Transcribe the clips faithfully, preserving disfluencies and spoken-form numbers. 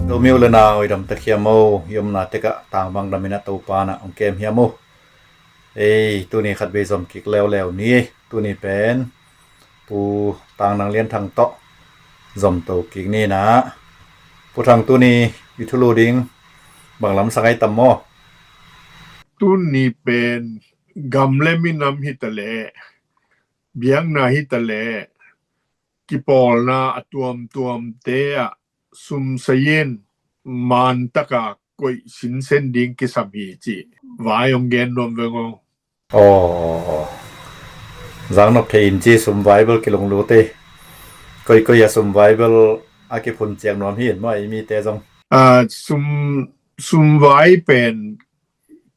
Zomi u le nau, i dam tak hiam o? I omna tekah tangvang damin a Topa na hong kem hiam o? Ei, tuni khat vei zom kik leuleu ni. Tuni pen Pu Tang Nang Lian Thang tawh zom to kik ni na. Pu Thang, tuni i thulu ding bang lam sa ngai tam maw? Tuni pen gam le minam hi ta leh, biakna hi ta leh, kipawlna a tuamtuamte ah sum sayin man taka koih sinsen ding kisam hi cih vai hong gen nuam veng aw. Aw, zangnop thei in ci, sum vai bel kilunglut e. Koikoi a sum vai bel a kiphun ciang nuam hi in maw, ei mite zong? Ah, sum, sum vai pen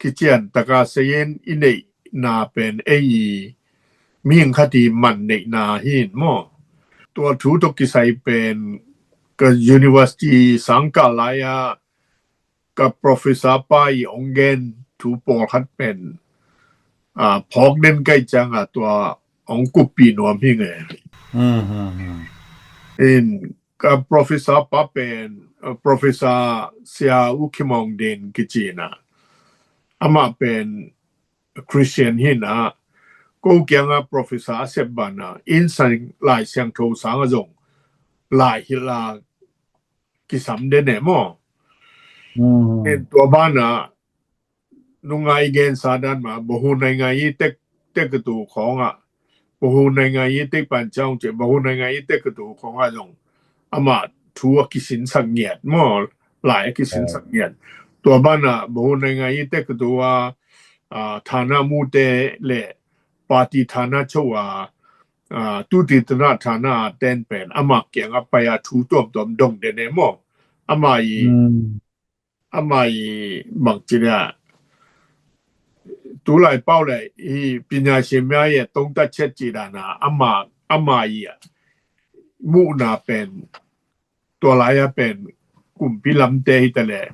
kician taka sayin i neihna pen ei mihing khat i man neihna hi in maw. Tua thu tawh kisai pen ka university sangkah lai-a ka professor pa i hong gen thu pawlkhat pen, ah, phawk den kai cianga tua hong kuppih nuam hi nge. Hmm, hmm, hmm. In ka professor pa pen, ah, Professor Sia U Kim Aung Din kici na. Amah pen Christian hi na. Ko kianga professor a sep bana in sang Lai Siangtho sanga zong lai hilh a kisam den e maw. Hmm. In tua bana nungai gen sa dan ma, bahu naingai i tek, tek tu khawng ah, bahu naingai i tek pan ciang ci, bahu naingai i tek tu khawng ah zong amah thu a kisinsak ngiat maw, lai a kisinsak ngiat. Tua bana bahu naingai i tek tu a, ah, thana mute le party thana cho a, ah, tuti tana thana a ten pen amah kianga pai a thu tuamtuam dong den e maw. Amah i, hmm, amah i bang ci dia, tulai pau le i pinya simia i tong ta chet ci dana, amah, amah i a muhna pen tua lai-a pen kumpi lamte hi ta leh,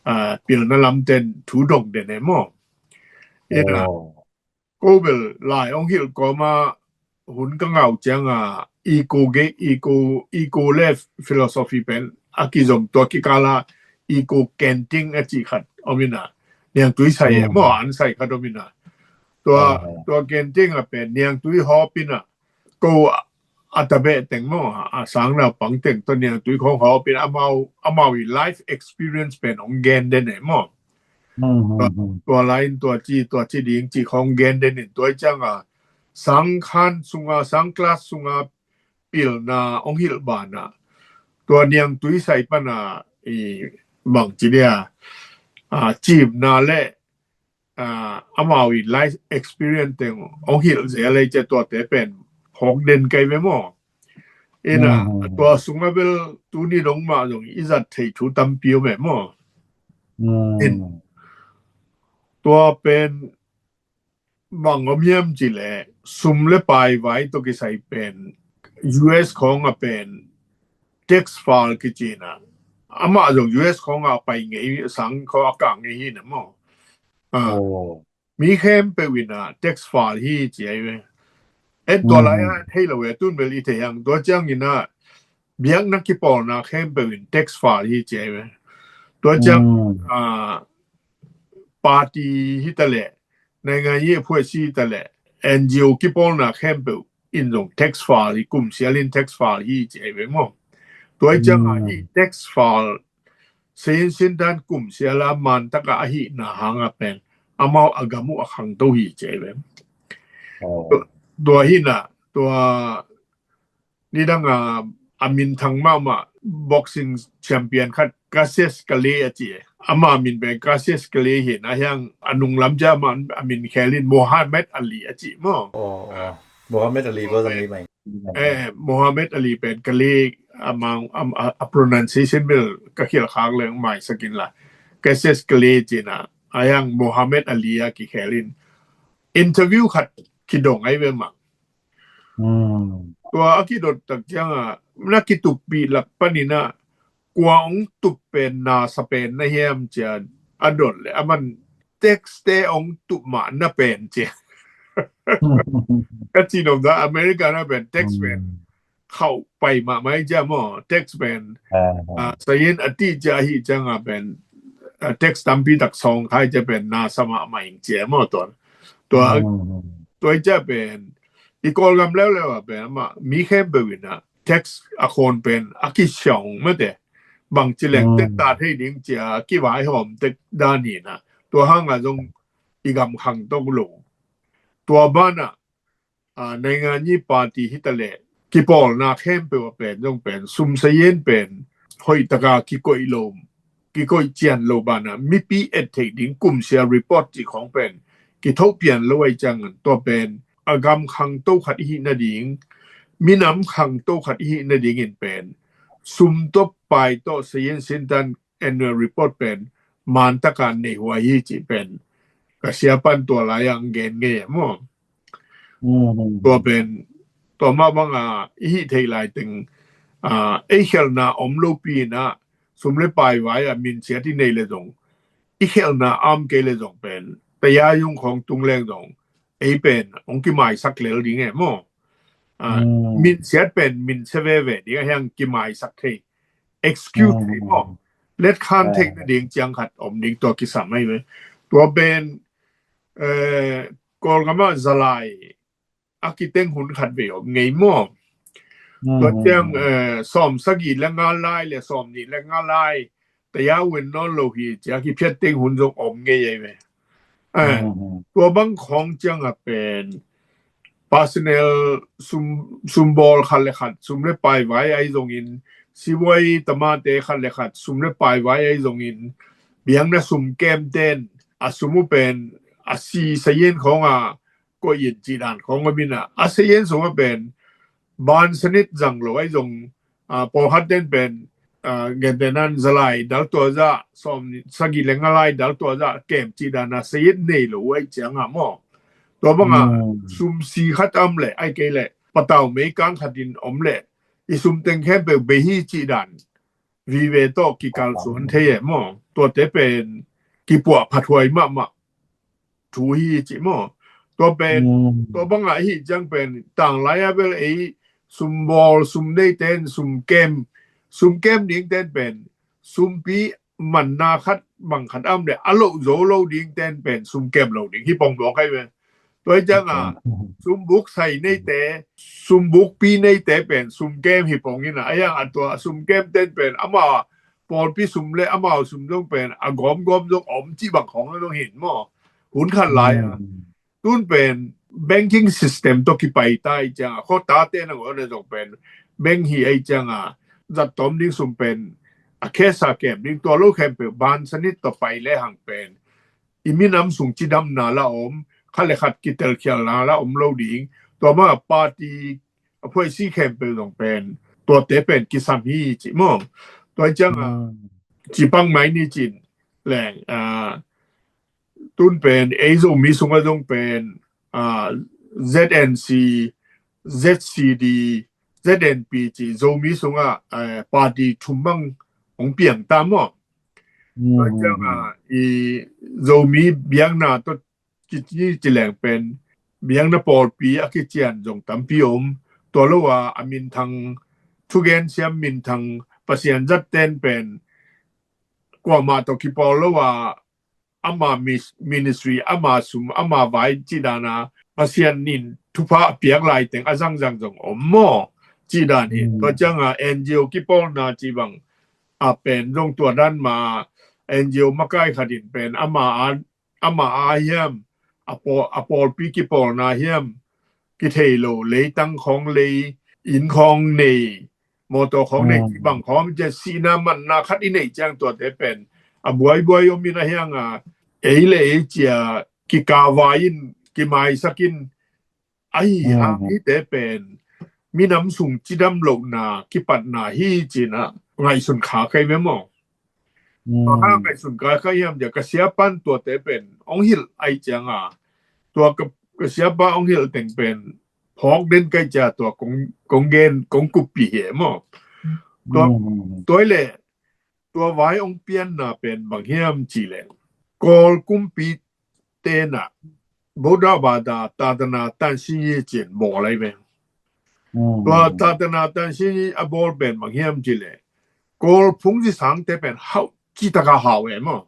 ah, pilna lamte thu dong den e maw. Ina, aw, ko bel lai hong hilh kawma hun ka ngau cianga eco ge-, eco, eco le philosophy pen a kizom tua kikala eco canting a ci khat om ina. Niangtui sai e maw, an sai khat om ina. Tua, tua canting a pen niangtui hawp ina. Ko a, a tabeh teng maw, a sang naupang teng tua niangtui khawng hawp ina amau, amau i life experience pen hong gen den e maw. Hmm, hmm, hmm. Tua lai in tua ci, tua ci ding ci khawng gen den in tua cianga sang khan sunga, sang class sunga pilna hong hilh bana. Tua niangtui sai pana i bang ci dia, ah, cimna le, ah, amau i life experience teng hong hilh zel ei ci a tuate pen phawk den kai ve maw. Ina, hmm, tua sunga bel tuni dong mah zong i zat thei thu tampi om e maw. Hmm. In, tua pen bang om hiam ci leh sum le pai vai tawh kisai pen U S khawng a pen tax file kici na. Amah zong U S khawng a pai ngei, sang khawng a kah ngei hi na maw. Ah, aw, mi khempeuh ina tax file hi ci ai ve. En tua lai-a, hmm, thei lo ve, tun bel i thei hang. Tua ciang ina biakna kipawlna khempeuh in tax file hi ci ai ve. Tua ciang, hmm, ah, party hi ta leh, naingan i phuaisi hi ta leh, N G O kipawlna khempeuh in zong tax file hi, kum sial in tax file hi ci ai ve maw. Tua i cianga, hmm, i tax file Sayin sindan kum siala man taka ahihna hanga pen amau a gam uh a khangto hi ci ve. Oh. Tua hina, tua nidanga a minthang mahmah boxing champion khat Cassius Clay a ci. Ama min pen Cassius Clay hi na, hiang a nunglam ja ma a min khelin Muhammad Ali a ci maw. Oh, oh. Muhammad Ali ko zang li mai. Eh, Muhammad Ali pen Clay amang, am, a, a pronunciation bel ka khial khak leng maisak in la. Cassius Clay ci na, a hiang Muhammad Ali a kikhelin interview khat kidong ai ve mah. Hmm. Tua a kidot tak cianga na kituppih lak panin a kua hong tup pen na sa pen na hiam ci a dot leh aman tax te hong tup mah na pen ci a. Ka ci nop dan America na pen tax pen, hmm, khauh pai mahmah hi cia maw, tax pen, ah, sayin a ti cia ahi cianga pen, ah, tax tampi tak sawng khai cia pen na sa mahmah ing cia maw, tua, tua, tua hi cia pen i Kawlgam leuleu ah pen amah mi khempeuh in ah tax a khawn pen a kisiawng mate, bangci leng tek ta thei ding cia kivaihawm tek dan hi na, tua hanga zong i gam khang tok lo. Tua banah, ah, naingan i party hi ta leh kipawlna khempeuh a pen zong pen sum sayin pen hoih taka kikoih lo, kikoih cian lo banah mipi et theih ding kumsia report cih khawng pen kithopian lo ahi ciangan, tua pen a gam khangto khat i hih nading, minam khangto khat i hih nadingin pen sum tawh pai tawh sayin sintan annual report pen man taka nei huai hi cih pen ka siapan tua lai-ah ang gen ngei e maw. Tua pen tua mah banga i hih theih lai teng, ah, ei khelhna om lopi inah sum le pai vai-ah minsiat i nei le zong, i khelhna am kei le zong pen taya yung khawng tung leng zong ei pen hong kimaisak lel ding e maw. Ah, minsiat pen minsia veve ding a hiang kimaisak thei, excuse thei maw, let khan theih nading ciang khat om ding tua kisam ahi ve. Tua pen, eh, Kawlgam ah zalai a kiteng hun khat vei om ngei maw. Tua ciang, eh, sawm sagih le nga lai le sawm nih le nga lai taya win nawn lo hi cia kiphiat teng hun zong om ngei ahi ve. Eh, tua bang khawng cianga pen personal sum, sumbawl khat le khat, sum le pai vai ahi zongin, sibuai tamate khat le khat sum le pai vai ahi zongin, biakna sum kem ten a sum uh pen a si sayin khawnga koih in cih dan khawng om inah, a sayin sung a pen ban sanit zang lo ahi zong, ah, pawlkhat ten pen, ah, gentenan zalai dal tua zah, sawm sagih le nga lai dal tua zah kem cih dana sayin nei lo uh ahi cianga maw. Tua banga sum si khat am leh ai kei leh patau meikang khatin om leh i sum teng khempeuh bei hi cih dan vive tawh kikalsuan thei e maw. Tuate pen kipuah phathuai mahmah thu hi cih maw. Tua pen, tua bangah hi ciang pen tanglai-a bel ei sumbawl, sum nei ten, sum kem, sum kem ding ten pen sumpi manna khat bang khat am le a loh zo lo ding ten pen sum kem lo ding hi pong mawk ahi ve. Tua hi cianga sumbuk sai neite, sumbukpi neite pen sum kem hi pong inah, a hiang a tua sum kem ten pen ama pawlpi sum le amau sum zong pen a gawmgawm zong om cih bang khawng zong hin maw. Hun khat lai-a tun pen banking system tawh kipai ta hi cianga khuata te nangawn a zong pen bank hi ahi cianga zat tawm ding sum pen a khesa kem ding, tua lo khempeuh ban sanit tawh pai lehang pen i minam sung cidamna la om, khat le khat kitelkhialna la om lo ding. Tua mah party a phuaisi khempeuh zong pen tuate pen kisam hi cih maw. Tua hi cianga cipang mai ni cin leng, ah, tun pen ei Zomi sungah zong pen, ah, Z N C, Z C D, Z N P cih Zomi sungah, eh, party thum bang hong piang ta maw. Tua cianga i Zomi biakna tawh kici ci leng pen biakna pawlpi a kician zong tampi om. Tua lo a, a minthang, thugen siam minthang, Pasian zat ten pen kuamah tawh kipawl lo a, ama mis-, ministry, ama sum, ama vai cih dana Pasian in thupha a piak laiteng a zangzang zong om maw cih dan hi. Tua cianga N G O kipawlna cih bang a pen zong tua dan ma N G O makai khat in pen ama a, ama a hiam, a paw-, a pawlpi kipawlna hiam, kithei lo, leitang khawng lei, inn khawng nei, mawtaw khawng nei, cih bang khawng, cia sihna manna khat i neih ciang tuate pen a buaibuai om in a hianga, ei le ei cia kikavai in, kimaisak in, ahi hang hite pen minam sung cidam lohna kipatna hi cina ngaihsun kha kai ve maw. Tua hang ngaihsun kha kai hiam cia ka siapan tuate pen hong hilh ahi cianga, tua ka, ka siapa hong hilh teng pen phawk den kai cia tua kong, kong gen, kong kuppi hi e maw. Tua, tua hi leh tua vai hong pianna pen bang hiam cih leh Kawl kumpi tenah Buddha bada tatana tansin yi cin bawl ahi ve. Tua Tatana Tansi a bawl pen bang hiam cih leh Kawl phungzi sangte pen hau citaka hau e maw.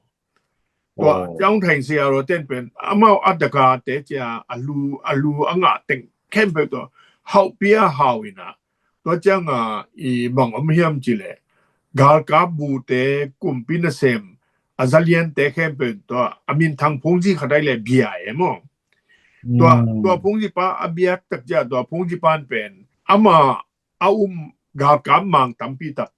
Tua Ciang Theng Sia Ro ten pen amau a daka te cia a lu a lu a ngah teng khempeuh tua hauhpi a hau ina. Tua cianga i bang om hiam cih leh galkap bute kumpi nasem a zaliante khempeuh tua a minthang phungzi khat ai leh bia e maw. Tua tua phungzi pa a biak tak cia tua phungzi pan pen ama a um galkap mang tampi tak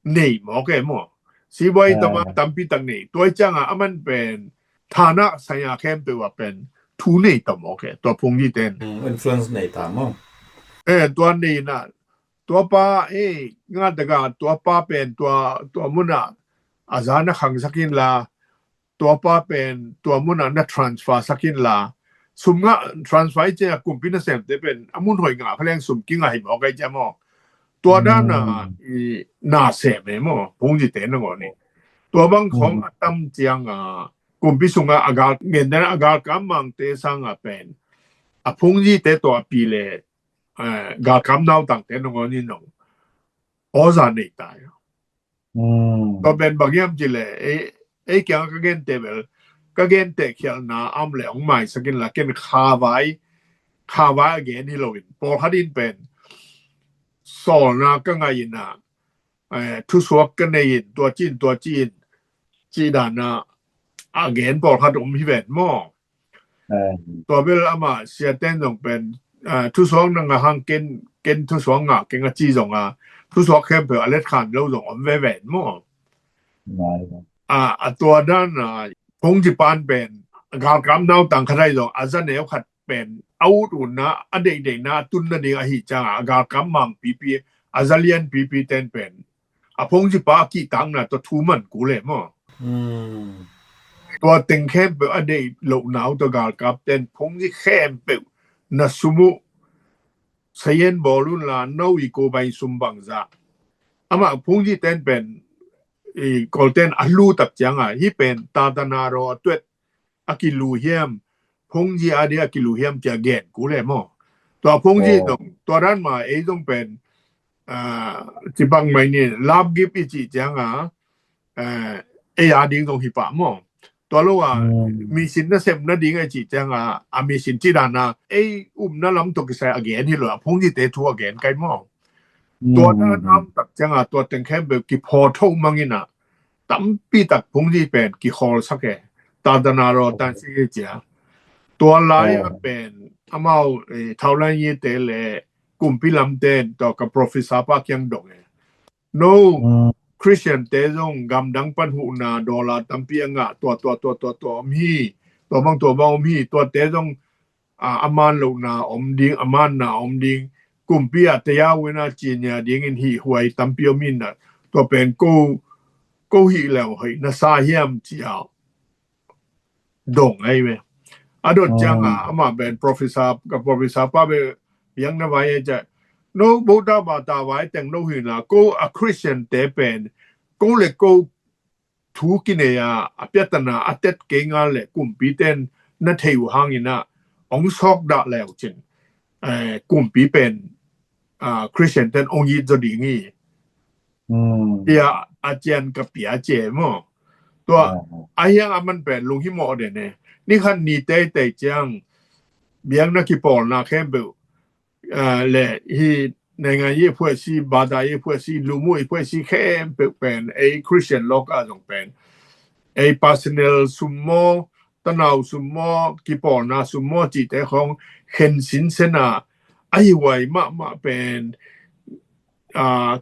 nei mawk e maw. Sibuai tama tampi tak nei. Tua cianga aman pen thana saya khempeuh a pen thu nei ta mawk e tua phungzi ten. Influence nei ta maw. E tua nei na tua pa e nga taka tua pa pen tua tua muna a za na khangsak in la tua pa pen tua muna na transfer sak in la sum nga transfer i cia kumpi nasemte pen a mun hoi nga kha leng sum kinga hi mawk ai cia maw. Tua dana i na sem e maw phungzite na ngawni. Tua bang khong a tam cianga kumpi sunga a gal ngen dana a galkap mangte sanga pen a phungzite tua a pi le galkap nautangte na ngawni nong awza nei ta. Tua pen bang hiam cih leh ei kiang ka gente bel ka gente khialhna am le hong maisak in la ken khavai khavai a gen hi loin pawlkhat in pen sawlna ka ngai ina thusuak ka nei in tua cin tua cin cih dana a gen pawlkhat om hi ven maw. Tua bel ama siaten zong pen thusuak na ngah hang ken ken thusuak ngah keng a ci zong a thusuak khempeuh a let khan lo zong om veve maw. A tua dan a phungzi pan pen galkap nautang khat ai zong a za neu khat pen a ut utna a deihdeihna a tunna ding ahi cianga a galkap mang pipi a zalian pipi ten pen a phungzi pa a kihtakna tua thu man kul e maw. Tua teng khempeuh a deih lohna uh tua galkap ten phungzi khempeuh na sum uh sayen bawl un la no i ko bai sum bangza. Amah phungzi ten pen i Kawlten a lu tak cianga hi pen tatana raw a tuet a kilu hiam phungzi a dia kilu hiam cia gen kul e maw. Tua phungzi zong tua dan ma ei zong pen cibang mai ni lapgip i cih cianga ei a ding zong hi pah maw. Tua lo a misin na sem nading a cih cianga a misin ci dana ei upna lam tua kisai a gen hi lo a phungzite thu a gen kai maw. Tua dan am tak cianga tua teng khempeuh kiphaw tho mangina tampi tak phungzi pen kikhawlsak e. Tatana raw tansi cia tua lai a pen amau thaulan yite le kumpi lamten tua ka professor pa kiang dong e. No Christian te zong gamdang pan huhna dollar tampi a ngah tua tua tua tua tua om hi. Tua bang tua bang om hi tua te zong a man lohna om ding a manna om ding kumpi a tayau ina cinia dingin hi huai tampi om in tua pen ko ko hi leu hoi na sa hiam cia dong ai ve. A dot cianga ama pen professor ka professor pa be biang na vai ai cia no bo da ba ta vai teng no hi na ko a Christian te pen ko le ko thu kinei a a piatana a tet kei nga le kumpi ten na thei uh hangina ong sawk dah leu cin kumpi pen Christian ten ong it zaw ding hi. Tia a cian ka pia cie maw. Tua a hiang a man pen lunghimawh den e. Ni khan ni teitei ciang biang na kipawlna khempeuh le hi naingan i phuaisi bada i phuaisi lumu i phuaisi khempeuh pen ei Christian lawka zong pen ei personal sum maw tanau sum maw kipawlna sum maw cihte khong khen sinsena a hi huai mahmah pen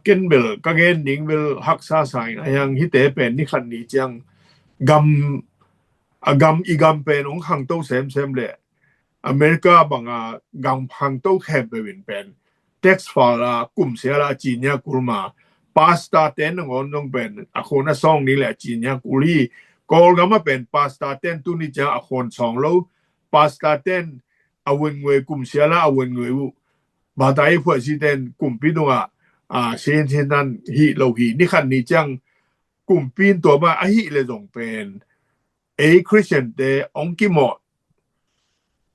ken bel ka gen ding bel haksa saing a hiang hite pen ni khat ni ciang gam a gam i gam pen ong khangto semsem le America banga gam khangto khempeuh in pen tax fal a kum sial a cinia kul ma pastor ten nangawn zong pen a khon a sawng ding le a cinia kul hi. Kawlgam a pen pastor ten tuni ciang a khon sawng lo pastor ten a wennguai kum sial a a wennguai uh bata i phuaisi ten kumpi dungah a sin sin nan hi lo hi ni khan ni ciang kumpi in tua ma a hi le zong pen ei Christian te ong kimawh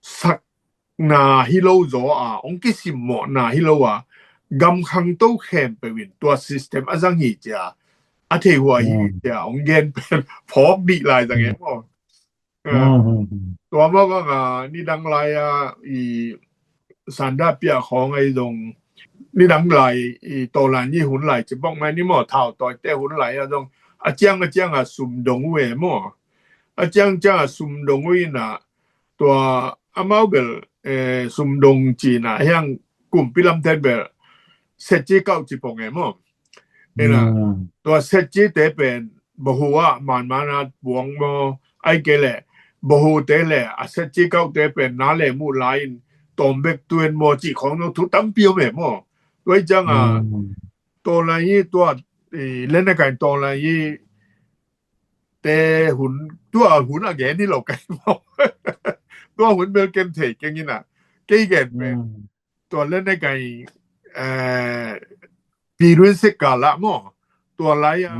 sak na hi lo zaw a, hong kisimmawh na hi lo a, gam khangto khempeuh in tua system a zang hi cia, a thei huai hi cia hong gen pen phawk dih lai zang e maw. Tua mah banga nidang lai-a i sanda piah khawng ahi zong, nidang lai i tawlan i hun lai ci bawk mai ni maw, thau tawite hun lai-a zong a ciang a cianga sum dong uh e maw. A ciang cianga sum dong uh inah tua amau bel sum dong cinah hiang kumpi lamten bel setci kauh ci pong e maw. Ina tua setcite pen bahu ah manmana buang maw, ai kei leh bahute le a setci kauhte pen na le muh lai-in tawm bek tuen maw cih khawng no thu tampi om e maw. Tua i cianga tawlai hi tua lenakai tawlai hi te hun, tua hun a gen hi lo kai maw. Tua hun bel ken thei keng ina kei gen pen tua lenakai piruin sik kala maw, tua lai-a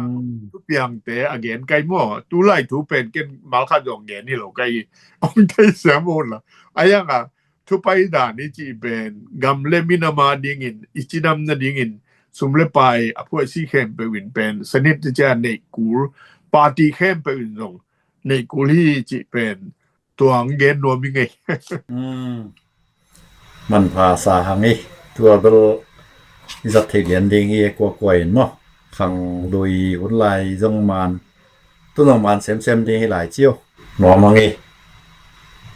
thupiangte a gen kai maw, tu lai thu pen ken malkhat zong gen hi lo kai. Ong thei siam un la. A yanga thupai dan i cih pen gam le minama dingin i cidam nadingin sum le pai a phuaisi khempeuh in pen sanit cia neih kul, party khempeuh in zong neih kul hi cih pen tuang gen nuam i ngei. Manpha sa hang i tua bel i zat thei lian ding hi e, kuakua in maw. Khang lui hun lai zong man, tu zong man semsem ding hi lai cio. Nuam hang i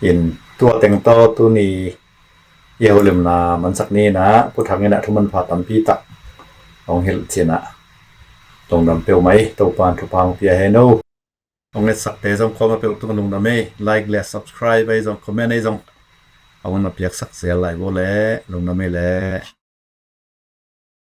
in tua teng tawh tuni i holimna mansak ni inah Pu Thang inah thu manpha tampi tak hong hilh cinah lungdam peuhmah i Topan thupha hong pia hen o. Hong etsakte zong khuama peuh tung lungdam ei, like le subscribe ei zong, comment ei zong a hun a piaksak zel lai bo le lungdam ei le.